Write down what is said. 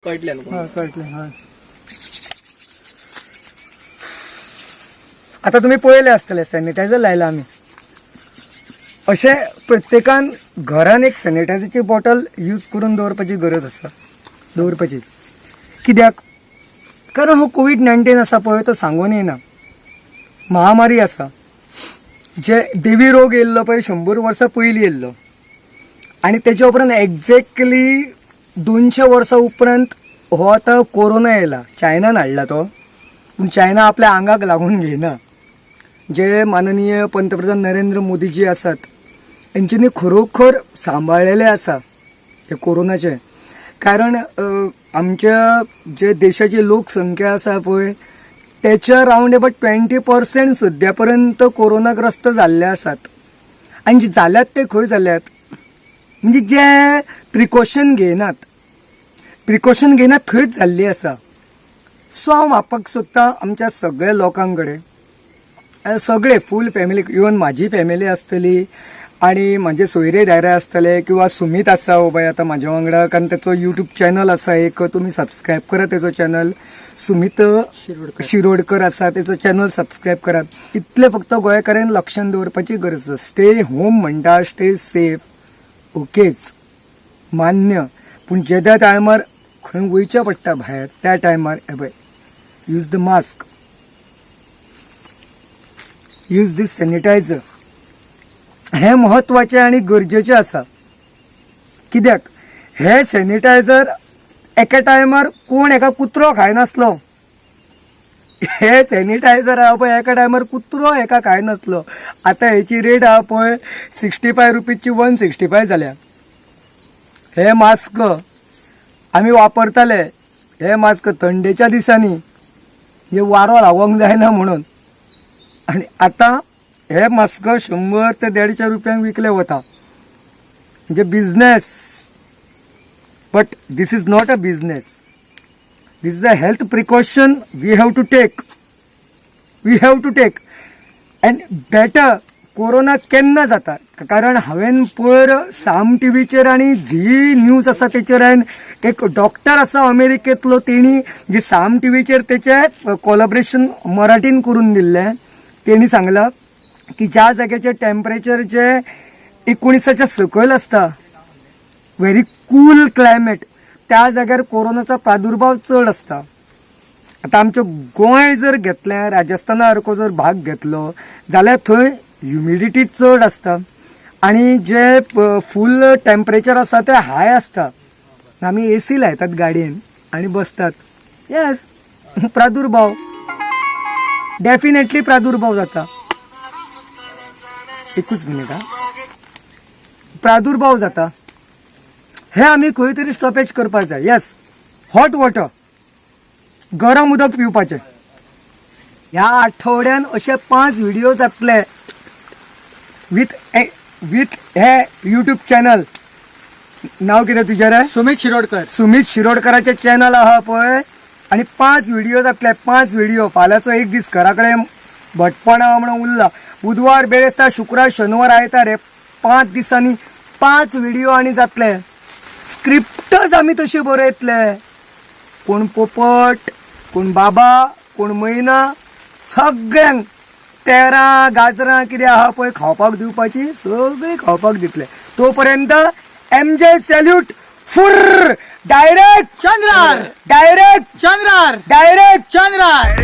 कळटलें न्हू? हय, कळटलें. हय, आतां तुमी पळयलें आसतलें, सॅनिटायझर लायला आमी. अशें प्रत्येकान घरान एक सॅनिटायझरची बॉटल यूज करून दवरपाची गरज आसा दवरपाची. कित्याक? कारण हो कोवीड 19 आसा पळय, तो सांगून येना, महामारी आसा. जे देवी रोग येयल्लो पळय, 100 वर्सां पयलीं येयल्लो आनी तेच्या उपरांत एक्झॅक्टली 200 वर्सां उपरांत हो आतां कोरोना येयला. चायनान हाडला तो, पूण चायना आपल्या आंगाक लागून घेयना. जे माननीय पंतप्रधान नरेंद्र मोदीजी आसात, हेंच्यांनी खरोखर सांबाळलेले आसा हे कोरोनाचे. कारण आमच्या जे देशाची लोकसंख्या आसा पळय, तेच्या रावंड अबाउट 20% सद्या पर्यंत कोरोनाग्रस्त जाल्ले आसात. आनी जे जाल्यात ते खंय जाल्यात? म्हणजे जे प्रिकॉशन घेयनात, प्रिकॉशन घेयनात थंयच जाल्ली आसा. सो हांव मागपाक सोदतां आमच्या सगळ्या लोकां कडेन, सगळे फूल फॅमिली, इवन म्हाजी फॅमिली आसतली आनी म्हाजे सोयरे धायरे आसतले किंवा सुमीत आसा हो पळय आतां म्हाज्या वांगडा, कारण तेचो युट्यूब चॅनल आसा एक, तुमी सबस्क्रायब करात तेचो चॅनल. सुमीत शिरोडकर. शिरोडकर आसा, तेचो चॅनल सबस्क्रायब करात. इतलें फक्त गोंयकारांनी लक्षान दवरपाची गरज आसा. स्टे होम म्हणटा, स्टे सेफ, ओकेच, मान्य, पूण जेद्या टायमार खंय वयचें पडटा भायर, त्या टायमार हे पळय, use the mask, use this sanitizer. हें म्हत्वाचें आनी गरजेचें आसा. कित्याक? हे सॅनिटायझर एका टायमार कोण एका कुत्रो खायनासलो. हे सॅनिटायझर आहा पळय, एका टायमार कुत्रो एका खायनासलो. आतां हेची रेट आहा पळय, 65 रुपीजची 165 जाल्या. हे मास्क आमी वापरताले, हे मास्क थंडेच्या दिसांनी, म्हणजे वारो लागोंक जायना म्हणून. आनी आतां हे मास्क 100 ते 150 रुपयांक विकले वता. म्हणजे business, but this is not a business, this is a health precaution we have to take, we have to take. And better corona केन्ना जाता? कारण हांवें पयर साम टीव्हीचेर आनी झी न्यूज आसा तेचेर हांवें एक डॉक्टर आसा अमेरिकेंतलो, तेणी जे साम टीव्हीचेर तेचे कोलॅबरेशन मराठीन करून दिल्लें, तेणी सांगलां की ज्या जाग्याचेर टेम्परेचर जे 19च्या सकयल आसता, व्हेरी कूल क्लायमेट, त्या जाग्यार कोरोनाचो प्रादुर्भाव चड आसता. आतां आमचें गोंय जर घेतलें, राजस्थाना सारको जर भाग घेतलो जाल्यार थंय ह्युमिडिटी चड आसता आनी जे फूल टेम्परेचर आसा तें हाय आसता. आमी एसी लायतात गाडयेन आनी बसतात. येस, प्रादुर्भाव, डेफिनेटली प्रादुर्भाव जाता. एकूच मिनीट हा. प्रादुर्भाव जाता, हे आमी खंय तरी स्टॉपेज करपाक जाय. येस, हॉट वॉटर, गरम उदक पिवपाचें. ह्या आठवड्यान अशे पांच व्हिडिओ जातले विथ विथ हे युट्यूब चॅनल. नाव कितें तुजें रे? सुमित शिरोडकर. सुमित शिरोडकराचे चॅनल आहा पळय, आनी पांच व्हिडिओ जातले, पांच व्हिडिओ. फाल्यांचो एक दीस घरा कडेन भटपणा म्हणून उरला. बुधवार, बेरेस्तार, शुक्रार, शनिवार, आयतार, हे 5 दिसांनी पांच व्हिडिओ आनी जातले. स्क्रिप्टच आमी तशी बरयतले. कोण पोपट, कोण बाबा, कोण मैना, सगळ्यांक पेरां गाजरां कितें आहा पळय खावपाक दिवपाची, सगळीं खावपाक दितले. तो पर्यंत एम जे सॅल्यूट फुर्र, डायरेक्ट चंद्रार. डायरेक्ट चंद्रार. डायरेक्ट चंद्रार.